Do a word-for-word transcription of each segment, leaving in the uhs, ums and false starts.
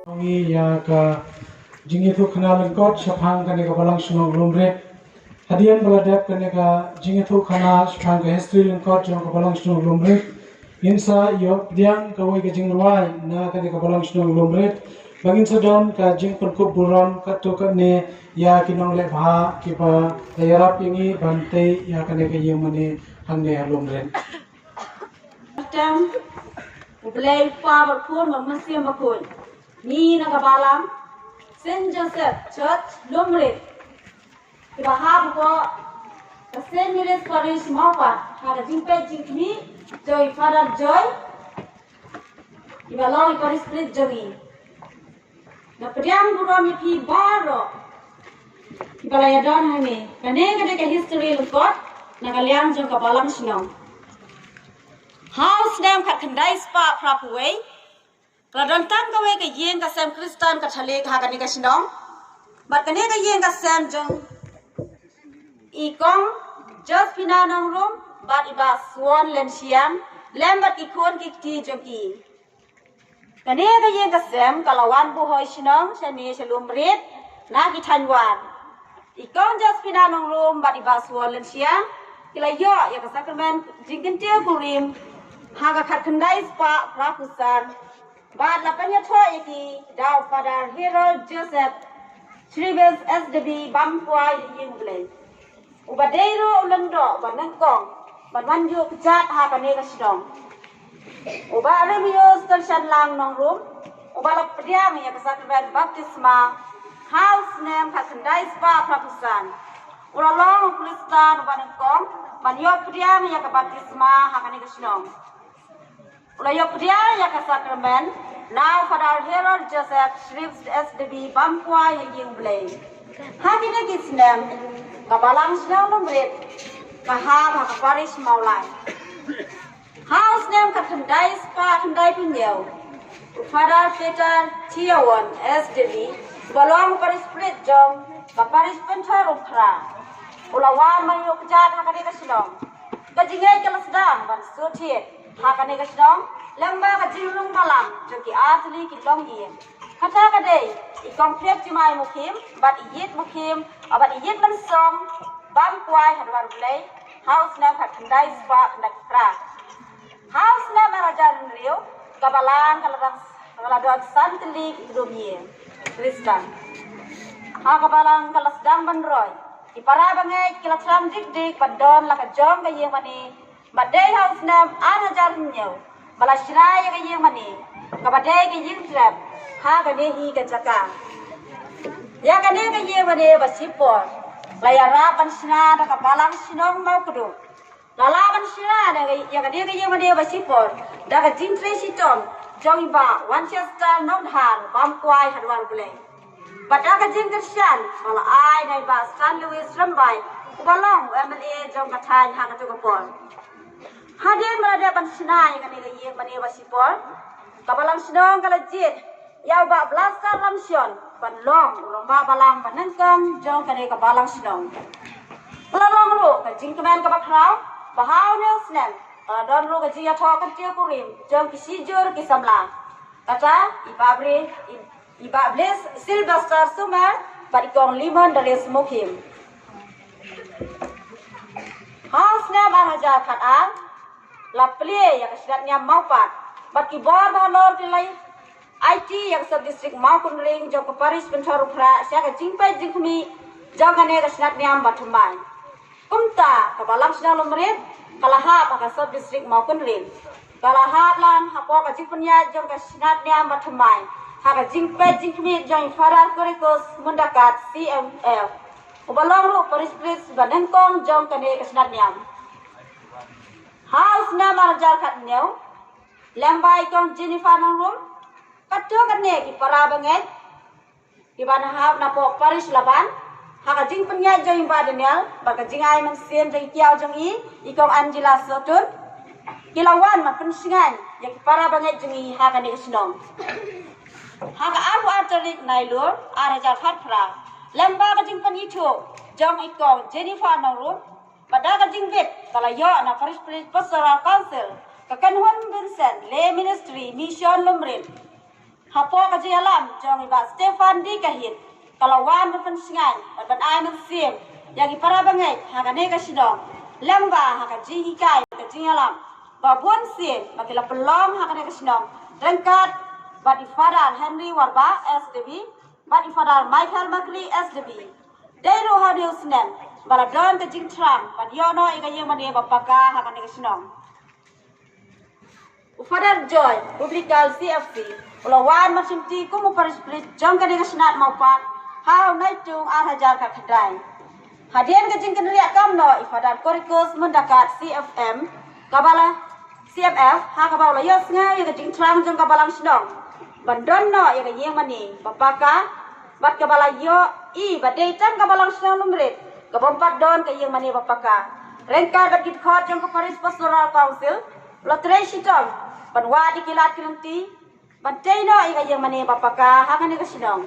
Ngi ïa ka jingïathuhkhana lyngkot shaphang kane ka balang shnong Lumrit. Hadien ba la dep kane ka jingïathuhkhana shaphang ka history lyngkot jong ka balang shnong Lumrit, ngin sa ïoh pdiang kawei ka jingrwai na kane ka balang shnong Lumrit ba ngin sa don ka jingpynkup burom katto katne ïa ki nongleh bha kiba la ïarap ïa ngi ban tei ïa kane ka ïing mane hangne ha Lumrit. Tem, U Blei Kpa bad Khun bad Mynsiem Bakhuid. Ngi na ka balang Saint Joseph Church Lumrit, kiba hap hapoh ka Saint Mary's Parish Mawpat, ha ka jingpeit jingkhmih jong i Father Joy, kiba long i Parish Priest jong ngi. Nga pdiang burom ïa phi baroh kiba la ïadon hangne. Kane ka dei ka history lyngkot na ka liang jong ka balang shnong. Ha u snem khatkhyndai spah phraphew wei, ka la don tang kawei ka ïing ka sem Khristan Katholik ha kane ka shnong. Bad kane ka ïing ka sem jong i Kong Josephina Nongrum bad i Bah Suan Lenshiang, lem bad ki khun ki kti jong ki. Kane ka ïing ka sem ka la wan buh hoi shnong shane sha Lumrit na ki thaiñ wan. I Kong Josephina Nongrum bad i Bah Suan Lenshiang ki la ïoh ïa ka sakramen jingkyntiew kurim ha ka khatkhyndai spah phraphew san. Bad la pynïathoh ïa ki da u Father Harold Joseph Shribes S D B Bamkwai ïing Blei. Uba dei ruh u lyngdoh ba nyngkong ban wan ïuh kjat ha kane ka shnong. U Bah Remius Kyrshanlang Nongrum, uba la pdiang ïa ka sakramen baptisma ha u snem khatkhyndai spah phraphew san. U la long u Khristan uba nyngkong ban ïoh pdiang ïa ka baptisma ha kane ka shnong. U la ïoh pdiang ïa ka sakramen na u Father Harold Joseph Shribes S D B Bamkwai ha ïing Blei. Ha kine ki snem ka balang shnong Lumrit ka hap ha ka parish Mawlai. Ha u snem khatkhyndai spah khyndaiphew hynñiew, u Father Peter Thiawon S D B, uba long parish priest jong ka parish Pynthorumh Phra, u la wan ban ïuh kjat ha kane ka shnong. Ka jingngeit ka la sdang ban sut thied ha kane ka shnong lyngba ka jingrung balang jong ki artylli ki longïing. Kata ka dei i Kong Phriap Jemai Mukhim bad i Ïit Mukhim bad i Ïit Mynsong Bamkwai ha dwar U Blei ha u snem khatkhyndai spah khyndaiphew phra. Ha u snem ar hajar hynriew ka balang ka la dang, ka la don san tylli ki khyllung ïing Khristan. Ha ka balang ka la sdang ban roi. Ki para bangeit ki la thrang dik dik ban don la ka jong ka ïing mane. Bad dei ha u snem ar hajar hynñiew ba la shna ïa ka ïing mane kaba dei ka ïing trep ha kane hi ka jaka. Ïa kane ka ïing mane ba shipor la ïarap ban shna da ka balang shnong Mawkduk. La lah ban shna da ka, ïa kane ka ïing mane ba shipor da ka jingtrei shitom jong i Bah Winchester Nongdhar Bamkwai ha dwar U Blei. Bad da ka jingkyrshan ba la ai na i Bah Stan Lewis Rymbai uba long u M L A jong ka thaiñ ha kato ka por. Hadien ba la dep ban shna ïa kane ka ïing mane ba shipor, ka balang shnong ka la jied ïa u Bah Blaster Ramshion ban long u rangbah balang ba nyngkong jong kane ka balang shnong. Ka la long ruh ka jingkmen kaba khraw ba ha une u snem ka la don ruh ka jingïathoh kyntiew kurim jong ki shijur ki samla. Kata i Bah Bri, i, i Bah Bliss Sylvester Sumer bad i Kong Limon Darius Mukhim. Ha u snem ar hajar khatar la plie ïa ka shnat niam Mawpat bad ki bor bahalor ki la aiti ïa ka sub district Mawkynrein jong ka parish Pynthorumh Phra sha ka jingpeit jingkhmih jong kane ka shnat niam bathymmai. Kumta ka balang shnong Lumrit ka la hap ha ka sub district Mawkynrein. Ka la hap lang hapoh ka jingpynïaid jong ka shnat niam bathymmai ha ka jingpeit jingkhmih jong i Father Kurekus Mundakat C M F, uba long ruh parish priest ba nyngkong jong kane ka shnat niam. Ha u snem ar hajar khathynñiew, lyngba i Kong Jennifer Nongrum, katto katne ki para bangeit kiba na hap napoh parish Laban, ha ka jingpynïaid jong i Bah Daniel bad ka jingai mynsiem jong i kiaw jong i, i Kong Angela Sohtun, ki la wan ban pynshngaiñ ïa ki para bangeit jong i ha kane ka shnong. Ha ka arphew ar tarik Nailur ar hajar khatphra, lyngba ka jingpynithuh jong i Kong Jennifer Nongrum bad da ka jingbit ka la ïoh na Parish Priest Pastoral Council, ka Kynhun Vincent Lay Ministry Mission Lumrit, Hapoh ka jingïalam jong i Bah Stephen D Kahit, ka la wan ban pynshngaiñ bad ban ai mynsiem ïa ki para bangeit ha kane ka shnong, lyngba ha ka jinghikai ka jingïalam ba bun sien ba ki la pynlong ha kane ka shnong, ryngkat bad i Father Henry Warbah S D B bad i Father Michael Makri S D B. Dei ruh ha une u snem ba la don ka jingthrang ban ïoh noh ïa ka ïing mane ba paka ha kane ka shnong. U Father Joy, Publican C F C, u la wan ban shimti kum u Parish Priest jong kane ka shnat Mawpat ha u Naitung ar hajar khatkhyndai. Hadien ka jingkynriah kam noh i Father Korikos Myndakat C F M, kaba la C M F, ha kaba u la ïohsngew ïa ka jingthrang jong ka balang shnong ban don noh ïa ka ïing mane ba paka, bad kaba la ïohi ba dei tang ka balang shnong Lumrit ka bym pat don ka ïing mane ba paka. Ryngkat bad ki dkhot jong ka Parish Pastoral Council, u la trei shitom ban wad ïa ki lad ki lynti ban tei noh ïa ka ïing mane ba paka ha kane ka shnong.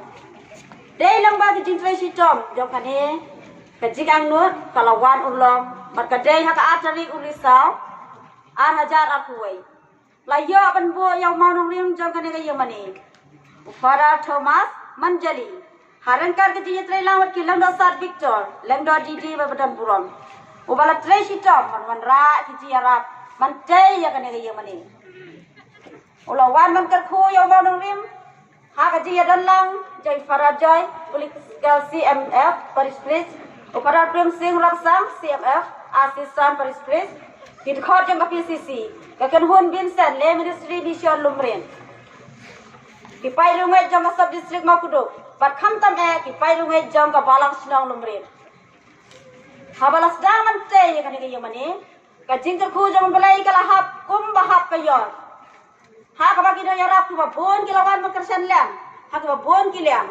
Dei lyngba ka jingtrei shitom jong kane ka jingangnud ka la wan urlong, bad ka dei ha ka ar tarik u Risaw ar hajar arphew wei, la ïoh ban buh ïa u mawnongrim jong kane ka ïing mane, u Father Thomas Manjali, ha ryngkat ka jingïatreilang bad ki Lyngdoh Sat Victor Lyngdoh D D bad ba don burom, uba la trei shitom ban wanrah ki jingïarap ban tei ïa kane ka ïing mane. U la wan ban kyrkhu ïa u mawnongrim ha ka jingïadonlang jong i Father Joy, Political C M F, Parish Priest, u Father Prem Singh Rapsang, C M F, Assistant Parish Priest, ki dkhot jong ka P C C, ka kynhun Vincent Lay Ministry Mission Lumrit, ki paidbah jong ka Sub District Mawkduk, bad khamtam eh ki paidbah jong ka balang shnong Lumrit. Haba la sdang ban tei ïa kane ka ïing mane, ka jingkyrkhu jong U Blei ka la hap kumba hap ka ïor, ha kaba ki nongïarap kiba bun ki la wan ban kyrshan lem ha kiba bun ki liang.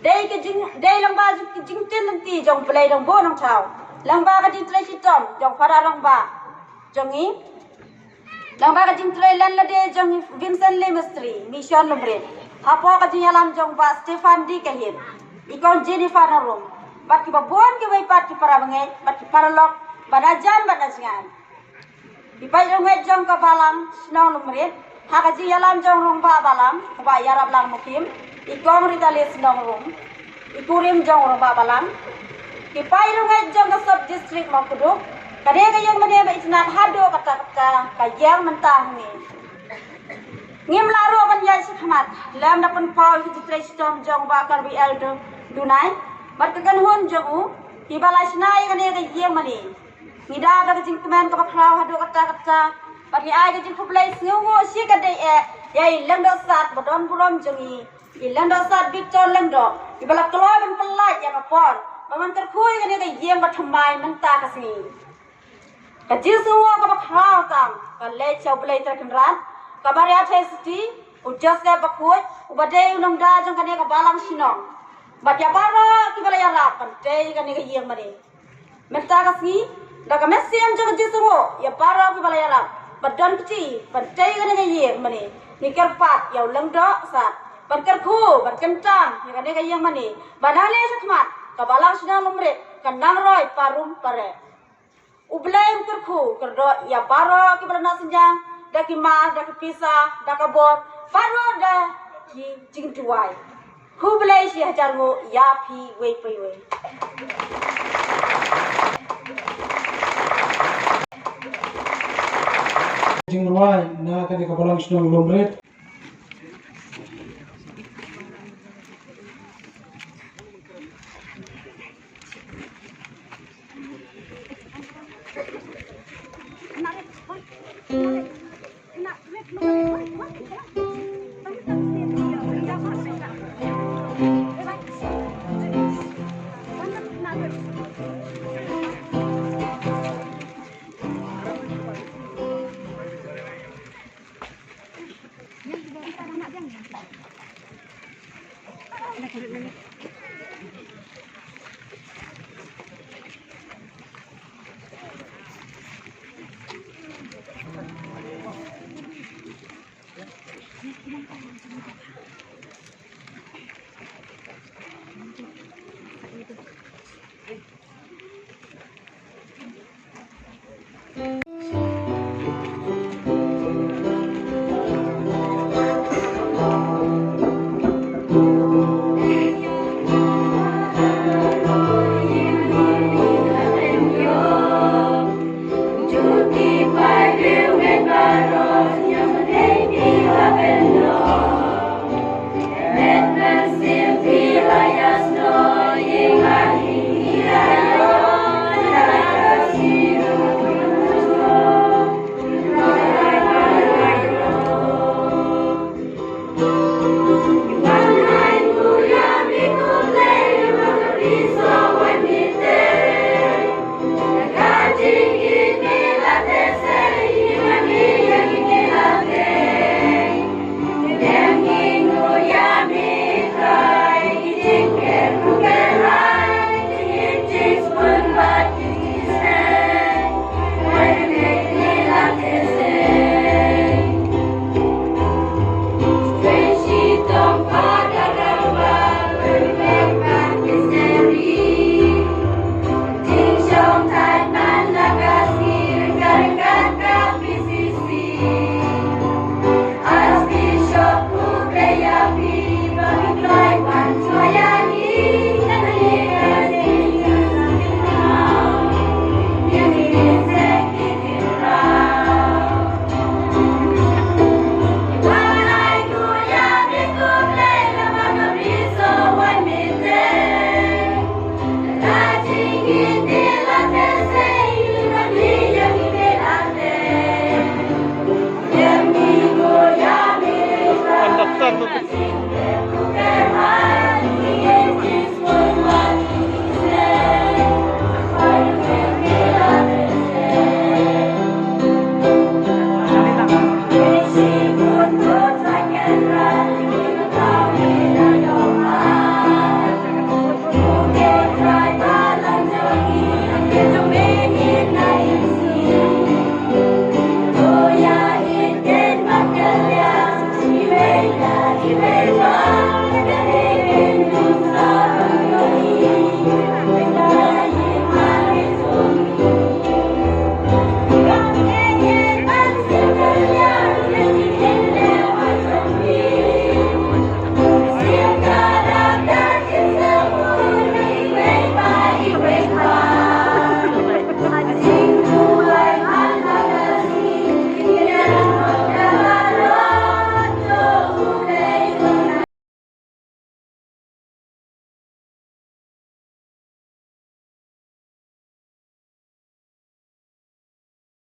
Dei ka jing, dei lyngba jong ka jingtip lynti jong U Blei Nongbuh Nongthaw, lyngba ka jingtrei shitom jong Father rangbah jong ngi, lyngba ka jingtrei len lade jong Vincent Lay Ministry Mission Lumrit, hapoh ka jingïalam jong Bah Stephen D Kahit, i Kong Jennifer Nongrum, bad kiba bun kiwei pat ki para bangeit bad ki paralok ba na jan bad na jngai. Ki paidbah jong ka balang shnong Lumrit, ha ka jingïalam jong u rangbah balang u Bah Ïaraplang Mukim, i Kong Ritalis Nongrum, i kurim jong u rangbah balang, ki paidbah jong ka Sub District Mawkduk, kane ka ïing mane ba itynnad haduh katta katta ka ïeng mynta hangne. Ngim lah ruh ban ïaid shakhmat lem da pynpaw ïa ka jingtrei shitom jong u Bah Karbi Elder Dunai bad ka kynhun jong u, kiba la shna ïa kane ka ïing mane. Ngi da da ka jingkmen kaba khraw haduh katta katta bad ngi ai ka jingkhublei sngewnguh shikatdei eh ïa i Lyngdoh Sat ba don burom jong ngi, i Lyngdoh Sat Victor Lyngdoh, iba la kloi ban pyllait ïa ka por ban wan kyrkhu ïa kane ka ïing ba thymmai mynta ka sngi. Ka jingsngewnguh kaba khraw tang ka leit sha U Blei Trai Kynrad, ka Maria Theisotti, u Joseph Bakhuid uba dei u nongda jong kane ka balang shnong, bad ïa baroh kiba la ïarap ban tei ïa kane ka ïing mane. Mynta ka sngi, da ka mynsiem jong ka jingsngewnguh ïa baroh kiba la ïarap bad don kti ban tei ïa kane ka ïing mane, ngi kyrpad ïa u Lyngdoh Sat ban kyrkhu ban kyntang ïa kane ka ïing mane, ba nangne shakhmat ka balang shnong Lumrit kan nang roi parum pareh. U Blei un kyrkhu kyrdoh ïa baroh kiba la noh synñiang da ki mar, da ki pisa, da ka bor, baroh da ki jingduwai. Khublei shi hajar nguh ïa phi uwei pa uwei. Jingrwai na kane ka balang shnong Lumrit.